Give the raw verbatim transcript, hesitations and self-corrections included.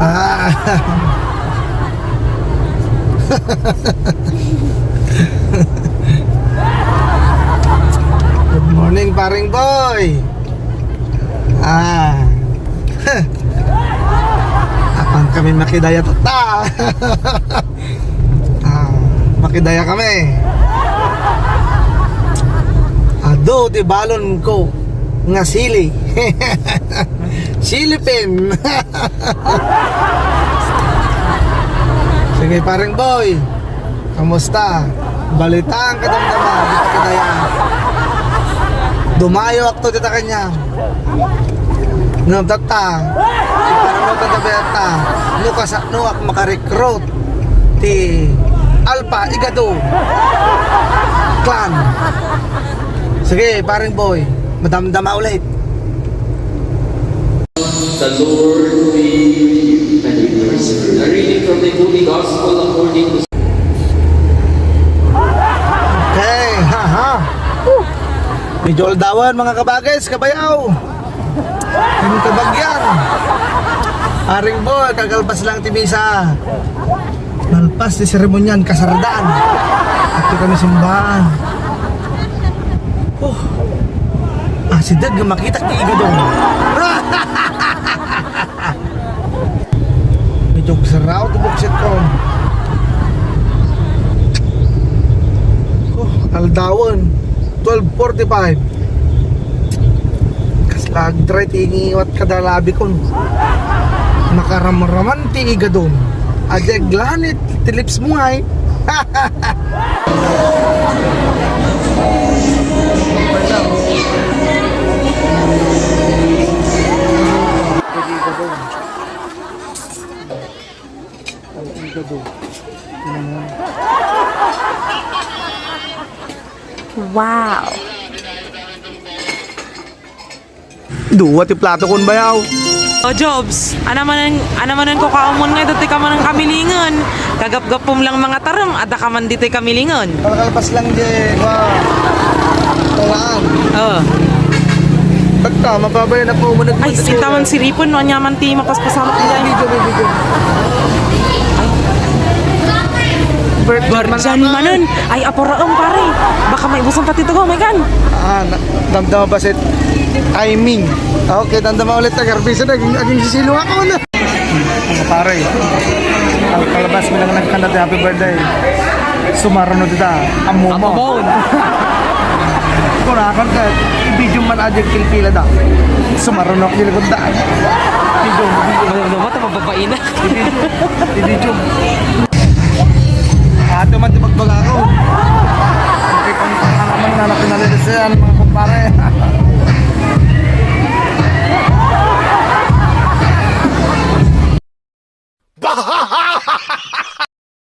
Ah. Good morning, paring boy. Ah. Apan kami makidaya tatta. Ah, makidaya kami. Adu ti balon ko nga sili. Silipin. Sige, paring boy. Kamusta? Balitaam kadamdama, di pa kadaya. Dumayo akto dita kaniam. Ngem tatta, ipanunotan ta beta, no kasanoak makarecruit ti Alpha Igado Clan. Sige, paring boy, madamdama ulit. The Lord be with you. A reading from the Holy Gospel according to Okay, ha, ha. Medyo aldawan, mga kabagis, kabayaw. Ang kabagyan. Paring boy, kakalpas lang ti misa. Nalpas ti seremonian, kasardaan. Adto kami simbahan. Oh, asideg nga makitak ti Igado. Medyo saraw ti buksit ko. Oh, aldawan, twelve forty-five. Kasla agdray ti ingiwat kada labikon. Makaramraman ti Igado. Adi aglanit ti lips mo ngay. Wow! Dua ti plato kon bayaw. O, Jobs, anamanen, anamanen ko kaumon nga iti ka man kamilingan. Kagapgapum lang mga taram, adda ka man ditoy kamilingan. Kalkalpas lang di, wa, tulaan. Oo. Ba't ka, mababay na po, umunod mo Ay, dito. Sinta man siripon, no, anyaman ti mapaspasamak Ay, niya. Video, may video. Bird Guardian naman. Ay, apuraem, pare. Baka may busan pati to, may kan. Ah, na, damdama ba si timing? Okay, damdama ulit na garbisa na. Aging, aging sisilo ako na. Mga pare, ang kalabas mo lang nagkanta ti happy birthday. Sumaruno dita. Amo mo. Amo mo. Kung nakakanta, i-video man aja kilkila da. Sumaruno ako nilagod da. Video, video. Ano naman, mababae na. I-video. I-video. Ato man ti pagbaga ko. Okay, pang, pang, ano man, anak na nila siya, mga kumpare.